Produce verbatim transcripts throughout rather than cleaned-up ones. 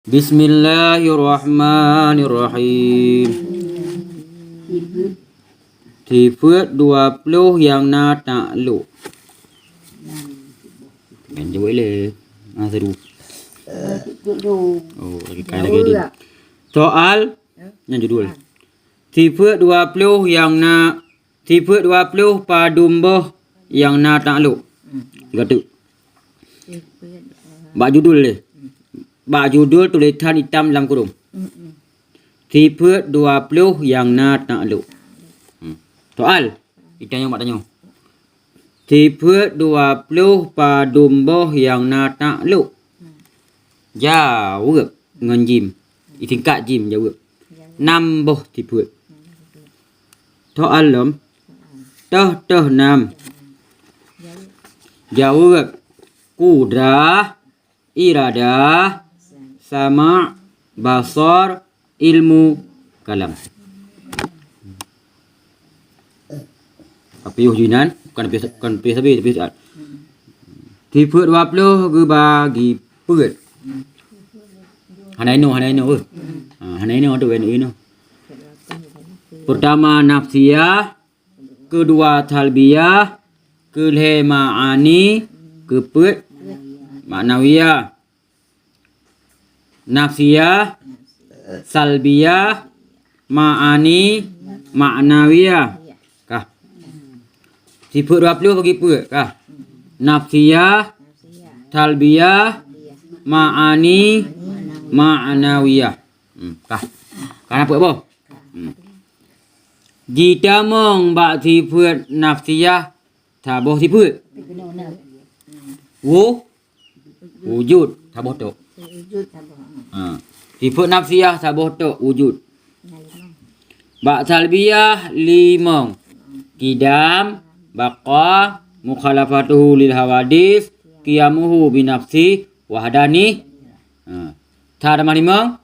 Bismillahirrahmanirrahim. Sifeuet dua ploh nyang na taklok. Kan jaweueb lé. Ah, seru. Oh, lagi kan lagi di. Soal nyang judul. Sifeuet dua ploh nyang na, sifeuet dua ploh padum boh nyang na taklok. Gata. Bak judul lé. Bak judul tulésan itam lam kurung. Sifeuet dua ploh nyang na taklok. Hmm. Soal. Itanyoe bak tanyoe. Sifeuet dua ploh padum boh nyang na taklok. Jaweueb ngon jim. Isingkat jim jaweueb. Nam boh sifeuet. Soal lom. Toh-toh nam. Jaweueb. Kudrah, iradah, sama', basar, ilmu, kalam. Piôh jinan, bukan piôh, bukan piôh sabe, tapi soal. Sifeuet dua ploh geubagi peuet. Hana inoe, hana inoe, eh. Ha, hana inoe tu, inoe, inoe. Pertama nafsiyah, keudua salbiyah, keulhée ma'ani, keupeuet ma'nawiyah. Nafsiyah, salbiyah, ma'ani, ma'nawiyah. Kah. Sifeuet dua ploh bagi peuet, kah. Nafsiyah, salbiyah, ma'ani, ma'nawiyah. Hmm, kah. Kana peuet boh? Hmm. Jitamong bak sifeuet nafsiyah saboh sifeuet. Wu-, wujud saboh tok. Ha. Sifeuet nafsiyah saboh tok wujud. Bak salbiyah limong. Kidam, baqa, mukhalafatuhu lil hawadits, qiyamuhu binafsi, wahdani. Ha. Sa tamah limong?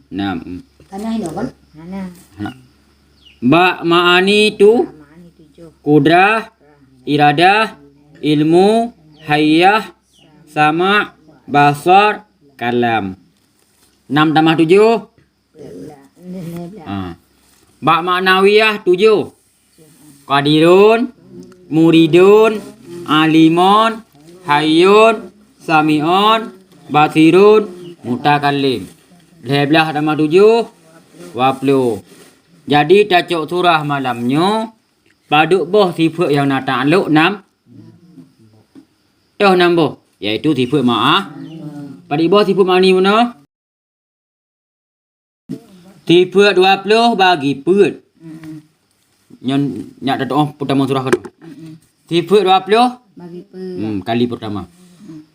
Nam. Hana inoe kan? Hana. Hana. Bak ma'ani tu, kudrah, iradah, ilmu, hayyah, sama', basar, kalam. Nam tamah tujoh? Ha. Bak ma'nawiyah tujoh. Qadirun, muridun, alimun, hayyun, sami'un, basirun, mutakallim. Lhée blaih tamah tujoh, dua ploh. Jadi tacok surah malam nyoe, padub boh sifeuet nyang na taklok nam, toh nam boh, yaitu sifeuet ma'ah. Padub boh sifeuet ma'ani meunoe? Sifeuet dua ploh bagi peuet. Mm-mm. Nyan nyak tatu'oh peutama surah keunoe. Mm-mm. Sifeuet dua ploh? Bagi peuet. Hmm, kali pertama. Mm-mm.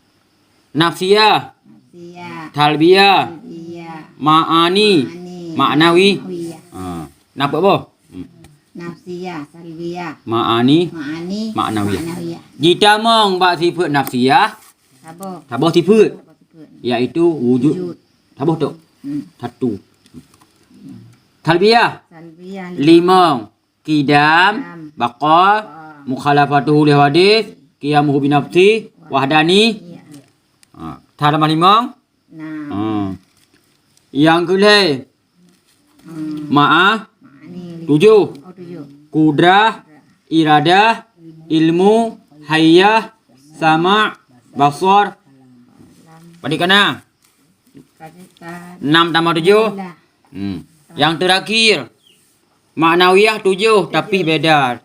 Nafsiyah. Nafsiyah. Salbiyah. Salbiyah. Ma'ani. Ma'ani. Ma'nawi. Ma'nawiyah. Ha. Nampak boh? Hmm. Nafsiyah, salbiyah. Ma'ani. Ma'ani. Ma'nawiyah. Ma'nawiyah. Jitamong bak sifeuet nafsiyah. Saboh. Saboh sifeuet. Saboh sifeuet. Yaitu wujud. Wujud. Saboh tok. Hmm. Satu. Salbiyah. Salbiyah, limong. Limong. Kidam, kidam, baqa, baqa, mukhalafatuhu lil hawadits, qiyamuhu binafsi, wahdani. Iya. Ha, sa tamah limong? Nam. Ha. Nyang keulhée? Hmm. Ma'ah? Ma'ani. Tujoh. Oh, tujoh. Kudrah, iradah, ilmu, hayyah, sama', basar. Padub kana? Nam tamah tujoh? Lah. Hmm. Nyang teurakhir, ma'nawiyah tujoh, tapi beda.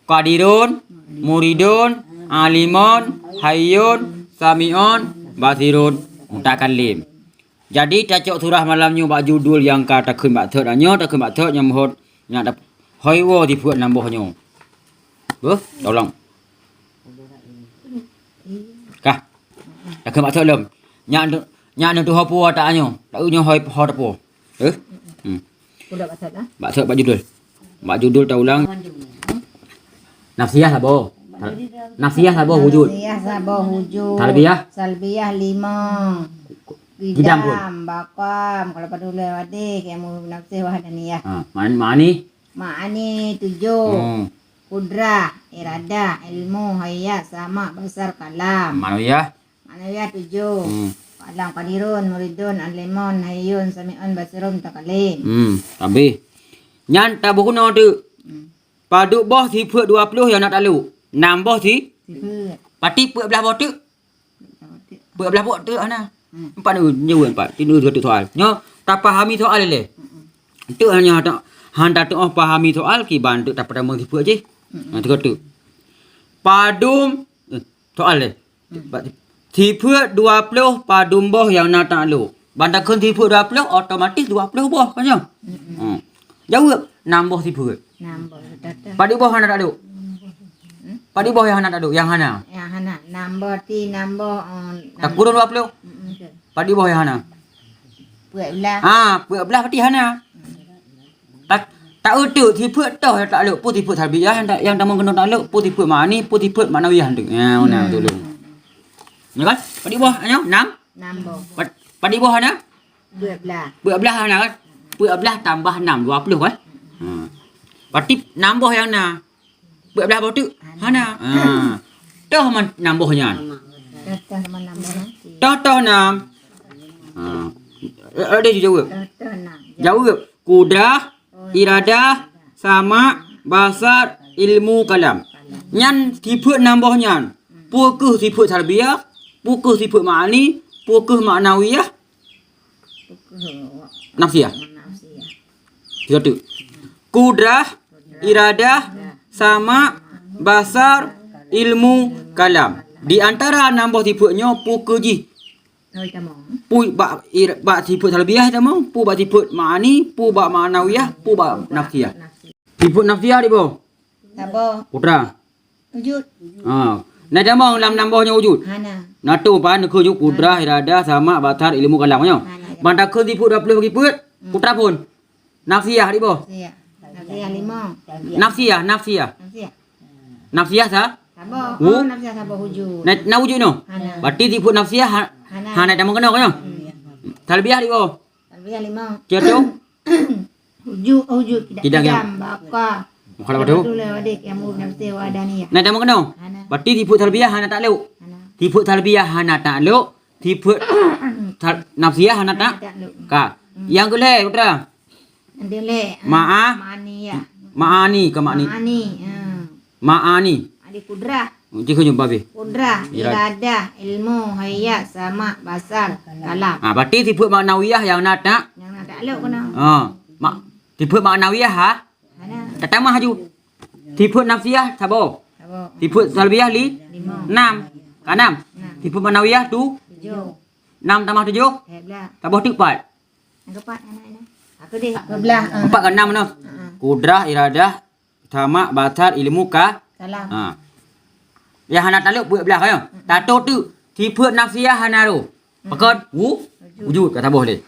Qadirun, muridun, alimun, hayyun, sami'un, basirun, mutakallim. Jadi, tacok surah malam nyoe bak judul nyang ka takheun bak thot nyoe, takheun bak thot nyang meuhot, nyang dap-, hoi woe sifeuet nam boh nyoe. Beuh, tolong. Kah? Takheun bak thot lom. Nyak, nyak neutuho po ata nyoe. Tak nyoe hoi ho teupeu. Eh? Hmm. Udah bak thot, ah? Bak thot bak judul. Bak judul taulang. Nafsiyah saboh. Nafsiyah saboh wujud. Nafsiyah saboh wujud. Salbiyah? Salbiyah limong. Kidam pun. Kidam, baqa, mukhalafatuhu lil hawadits, qiyamuhu binafsi, wahdaniyah. Ha, ma'an-, ma'ani? Ma'ani tujoh. Hmm. Kudrah, iradah, ilmu, hayyah, sama', basar, kalam. Ma'nawiyah? Ma'nawiyah tujoh. Hmm. Alam, qadirun, muridun, alimun, hayyun, sami'un, basirun, mutakallim. Hmm, habéh. Nyan taboh keunoe teuk. Hmm. Padub boh sifeuet dua ploh nyang na taklok? Nam boh si? Sifeuet. Pati peuet blaih boh teuk? Peuet blaih boh teuk hana. Hmm. Empat ni, nyoe empat. Tiga teuk soal. Nyoe tapahami soal lé. Hmm. Teuk hanya ta-, hana teuoh pahami soal kiban teuk tapeutamong sifeuet jih. Hmm. Ha, teuk teuk. Padum, eh, soal lé. Hmm. Sifeuet dua ploh padum boh nyang na taklok? Ban takheun sifeuet dua ploh, otomatis dua ploh boh, kan nyoe? Hmm. Hmm. Jaweueb, nam boh sifeuet. Nam boh, dah, dah. Padum boh hana taklok? Hmm? Padum boh nyang hana taklok, nyang hana? Nyang hana. Nam boh ti, nam boh, oh, nam. Takureueng dua ploh? Hmm, hmm. Padum boh nyang hana? Peuet blaih. Ha, peuet blaih pati hana. Hmm. Tak, tak euteuk sifeuet toh nyang taklok, peue sifeuet salbiyah nyang ta-, nyang tamong keunoe taklok, peue sifeuet ma'ani, peue sifeuet ma'nawiyah tu. Ya, beuna. Hmm. Beutôi. Ya kan? Padum boh nyoe? Nam? Nam boh. Pad-, padum boh hana? Peuet blaih. Peuet blaih hana kan? Peuet blaih tambah nam, dua ploh kan? Ha. Berarti nam boh nyang na. Peuet blaih boh teuk? Hana. Hana. Ha. Toh man nam boh nyan? Toh, toh man nam boh nyan? Toh, toh nam. Ha. Eh, eh, dia jaweueb. Toh, toh nam. Jaweueb. Kudrah, iradah, sama', basar, ilmu, kalam. Nyan sifeuet nam boh nyan. Peue keuh sifeuet salbiyah, peue keuh sifeuet ma'ani, peue keuh ma'nawiyah, nafsiyah. Tiga tu. Kudrah, iradah, sama', basar, ilmu, kalam. Di antara nam boh sifeuet nyoe, peue keuh jih? Peue bak ir-, bak sifeuet salbiyah tamong, peue bak sifeuet ma'ani, peue bak ma'nawiyah, peue bak nafsiyah. Sifeuet nafsiyah di boh? Saboh. Kudrah. Wujud. Ha. Na tamong lam nam boh nyoe wujud? Hana. Na tu pan keu wujud kudrah, iradah, sama', basar, ilmu, kalam nyoe. Hana. Ban takheun sifeuet dua ploh bagi peuet, hmm, kudrah pun. Nafsiyah di boh? Nafsiyah. Nafsiyah lima. Nafsiyah, nafsiyah. Nafsiyah. Nafsiyah sa? Saboh. Wu? Oh, nafsiyah saboh wujud. Na, na wujud noh? Hana. Berarti sifeuet nafsiyah ha-, hana. Hana tamong keunoe nyoe? Hmm. Salbiyah di boh? Salbiyah lima. Cek tu? Wujud, wujud, tidak, tidak kidam, baqa. Mukhalafatu. Tidak betul lah, wadik, yang mau nafsi wa daniyah. Na tamong keunoe? Hana. Berarti sifeuet salbiyah hana taklok. Hana. Sifeuet salbiyah hana taklok. Sifeuet sal-, nafsiyah hana tak? Hana taklok. Ka. Hmm. Nyang keulhèe, putra? Nyang keulhèe, ah, ma'a-, ma'aniyah. Ma'ani ke ma'ani? Ma'ani, ha. Ma'ani. Ada kudrah. Cik keu jumpa bih. Kudrah, iradah, ilmu, hayat, sama', basar, kalam. Ha, berarti sifeuet ma'nawiyah nyang na tak? Nyang na taklok keunoe. Ha. Ma-, sifeuet ma'nawiyah ha? Hana. Tatamah aju. Sifeuet nafsiyah saboh. Saboh. Sifeuet salbiyah li? Lima. Enam. Ka enam. Enam. Sifeuet ma'nawiyah tu? Tujuh. Enam tambah tujuh? Dua belas. Saboh teuk pat. Nyang keempat, anak ini. Aku deh. Dua belas, ah. Empat ke enam noh? Ha. Kudrah, iradah, sama', basar, ilmu, ka-, kalam. Ha. Nyang hana taklok peuet blaih ka nyoe. Hmm. Tato teuk, sifeuet nafsiyah hana ro. Pakon? Wu-, wujud, ka saboh lé.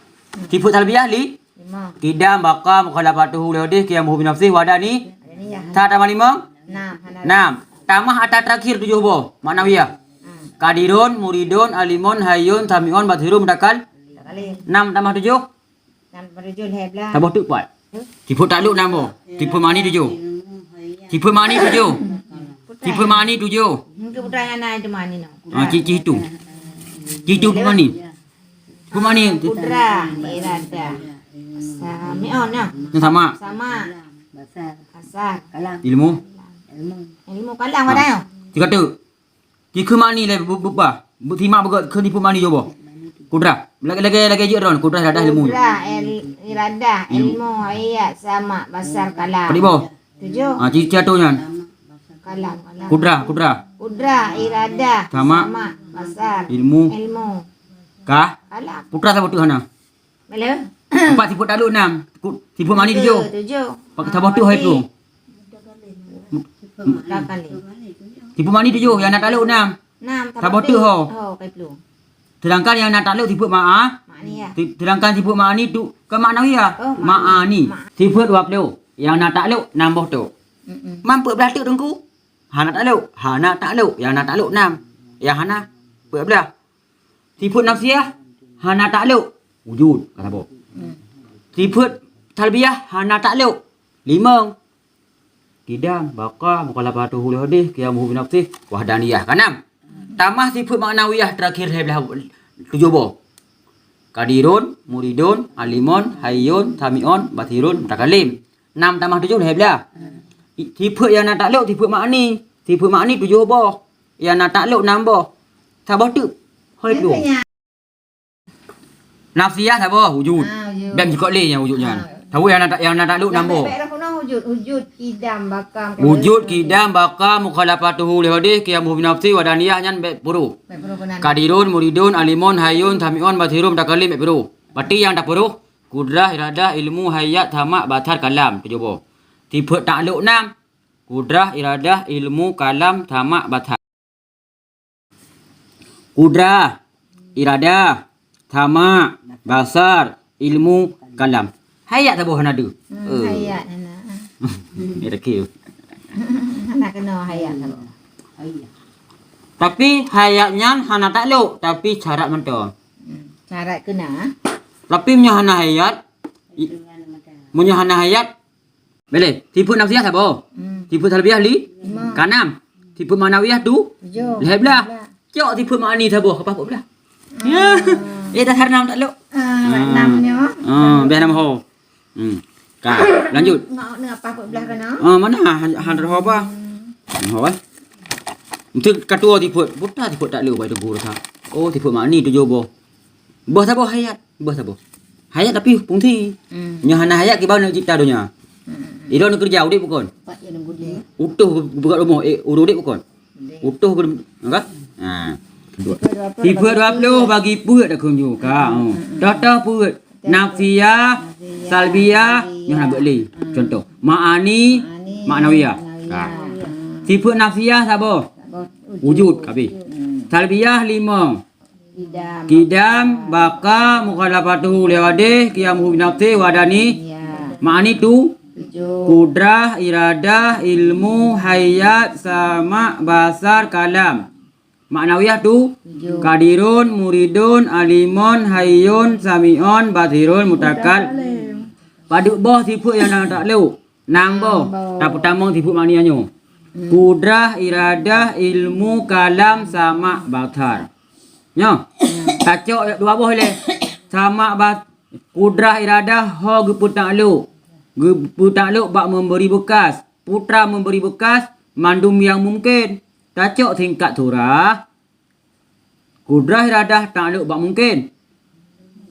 Sifeuet salbiyah li? Lima. Kidam, baqa, mukhalafatuhu li ghaidihi, qiyamuhu bi nafsihi, wahdaniyah. Wahdaniyah. Sa tamah limong? Enam, hana. Enam. Tamah ata terakhir tujoh boh, ma'nawiyah. Hmm. Qadirun, muridun, alimun, hayyun, sami'un, basirun, mutakal-, mutakallim. Enam tambah tujoh? Enam tambah tujoh, lhèe blah. Saboh teuk pat. Sifeuet taklok nam boh. Sifeuet ma'ani tujoh. Sifeuet ma'ani tujoh. Sifeuet ma'ani tujoh. Hingga putra nyang na itu ma'ani noh. Ah, cik, cik itu. Cik itu sifeuet ma'ani. Sifeuet ma'ani. Kudrah, iradah. Sami'un, nah. Yang sama. Sama. Basar. Basar. Kalam. Ilmu. Ilmu. Ilmu kalam, ah, ada ya? Tiga tu. Dikheun ma'ani lé bu-, bu-, bah. Bu-, simak beugöt kheun dikheun ma'ani joh boh. Kudrah. Lagèe, lagèe, lagèe jeuet droen. Kudrah, iradah, ilmu. Kudrah, il-, iradah, ilmu, hayat, sama', basar, kalam. Padum boh? Tujoh. Ha, ci-, ci atoe nyan. Kalam, kalam. Kudrah, kudrah. Kudrah, iradah, sama', sama', basar, ilmu. Ilmu. Ka? Kalam. Putra saboh teuk hana? Bala? Empat sifeuet taklok nam. Ku-, sifeuet ma'ani tujoh. Tujoh. Pak, saboh teuk hai plueng. Tiga kali. Sifeuet ma'ani tujoh, nyang na taklok nam. Nam, saboh teuk ho. Ho, kai plueng. Sedangkan nyang na taklok sifeuet ma'a-, ma'ani, ya. Si-, sedangkan sifeuet ma'ani tu, kan ma'nawi ya? Oh, ma'ani. Ma'ani. Ma-, sifeuet dua ploh, nyang na taklok nam boh teuk. Mm-mm. Man peuet blah teuk teungku. Hana taklok, hana taklok, nyang na taklok nam. Nyang hana, peuet blah. Sifeuet nafsiyah hana taklok, wujud, ka saboh. Hmm. Sifeuet salbiyah hana taklok, limong. Kidam, baqa, mukhalafatuhu li ghaidihi, qiyamuhu bi nafsihi, wahdaniyah, ka nam. Tamah sifeuet ma'nawiyah terakhir lhèe blah, tujoh boh. Qadirun, muridun, alimun, hayyun, sami'un, basirun, mutakalim. Nam tamah tujoh lhèe blah. I-, sifeuet nyang na taklok, sifeuet ma'ani. Sifeuet ma'ani tujoh boh. Nyang na taklok nam boh. Saboh teuk. Hôi tu. Nafsiyah saboh, wujud. Ah, wujud. Bèk jikok lé nyang wujud nyan. Ah. Tahu nyang na ta-, nyang na taklok nam boh. Bèk, bèk, bèk, wujud, wujud, qidam, baqa, wujud, qidam, baqa, mukhalafatuhu li hadis, qiyamuhu bi nafsi, wahdaniyah nyan bèk peuruh. Bèk peuruh keunan. Qadirun, muridun, alimun, hayyun, sami'un, basirun, mutakalim bèk peuruh. Berarti nyang tapeuruh, qudrah, iradah, ilmu, hayat, sama', basar, kalam, tujoh boh. Sifeuet taklok nam, qudrah, iradah, ilmu, kalam, sama', basar. Qudrah, iradah, sama', basar, ilmu, kalam. Hayat saboh hana deuh. Hmm, eh. Hayat hana. Ya, tak kira. Hana kena hayat saboh. Tapi hayat nyan hana taklok, tapi syarat mantong. Hmm, syarat kena. Tapi meunyoe hana hayat, i-, meunyoe hana hayat, Boleh. Sifeuet nafsiyah saboh? Hmm. Sifeuet salbiyah li? Lima. Ka nam. Sifeuet ma'nawiyah tu? Tujoh. Lhèe blah. Lhèe blah. Cok sifeuet ma'ani saboh, ka paih peuet blah. Ah. Ya. Eh, dasar nam taklok. Ah, nam nyoe. Ah, biar nam ho. Hmm. Ka, lanjut. Ngak ni apa peuet blah kena? Ah, mana? Han, han ho apa? Hmm. Ho, eh. Mesti katuo sifeuet. Buta sifeuet taklok, baik tu guru sa. Oh, sifeuet ma'ani tujoh boh. Boh saboh hayat. Bah saboh. Hayat tapi fungsi. Hmm. Nyoe hana hayat kiban neucipta donya. Hmm. Idong neukeureuja udép bukon? Pat ya neubudi. Utoh geupeugöt rumoh, eh, ureueng udép bukon? Udép. Utoh geu-, ka? Ha. Sifeuet dua ploh bagi peuet dah kunjung ka. Hmm. Toh-toh peuet. Nafsiyah, nafsiyah, salbiyah, salbiyah. Nyoe hana beuet lé. Hmm. Contoh, ma'ani, ma'ani, ma'nawiyah. Ma'nawiyah. Ka. Hmm. Sifeuet nafsiyah saboh? Saboh. Wujud, wujud, habis. Hmm. Salbiyah lima. Qidam. Qidam, baqa, mukhalafatuhu li hawadis, qiyamuhu bi nafsi, wahdaniyah. Iya. Ma'ani tu? Tujoh. Qudrah, iradah, ilmu, hayat, sama', basar, kalam. Ma'nawiyah tu? Tujoh. Qadirun, muridun, alimun, hayyun, sami'un, basirun, mutakal-, mutakalim. Padub boh sifeuet nyang na taklok? Nam boh. Nam boh. Tapeutamong sifeuet ma'ani nyoe. Hmm. Qudrah, iradah, ilmu, kalam, sama', basar. Nyoe. Hmm. Tacok dua boh lé. Sama' bas-, qudrah, iradah, ho geupeutaklok. Geupeutaklok bak memberi bekas. Putra memberi bekas, mandum nyang mungken. Tacok singkat surah. Qudrah iradah taklok bak mungken.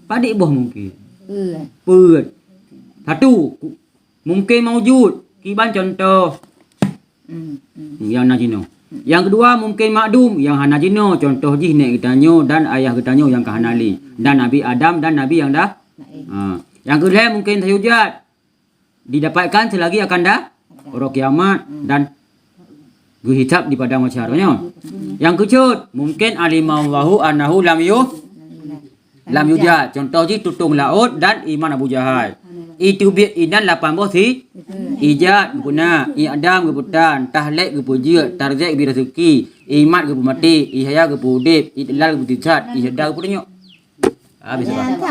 Padub boh mungken? Peuet. Peuet. Satu, ku-, mungken maujud, kiban contoh. Hmm, hmm. Nyang na jinoe. Nyang keudua, mungken makdum, nyang hana jinoe, contoh jih nèk geutanyoe dan ayah geutanyoe nyang ka hana lé, dan Nabi Adam dan Nabi nyang dah. Laén. Ha. Nyang keulhèe, mungken sayujad. Didapatkan selagi akan da-, uroe kiamat dan geuhisab di padang mahsyar, nyoe. Nyang keujeuet, mungken alimallahu annahu lam yu-, lam yujad. Contoh jih tutong laôt dan iman Abu Jahal. Iteubiet inan lapan boh si-, ijad geupeuna, i'dam geupeutan, tahlek geupeujeuet, tarzek geubri raseuki, imat geupeumaté, ihya geupeuudép, idlal geupeuteusat, ihda geupeutunyok. Habis apa?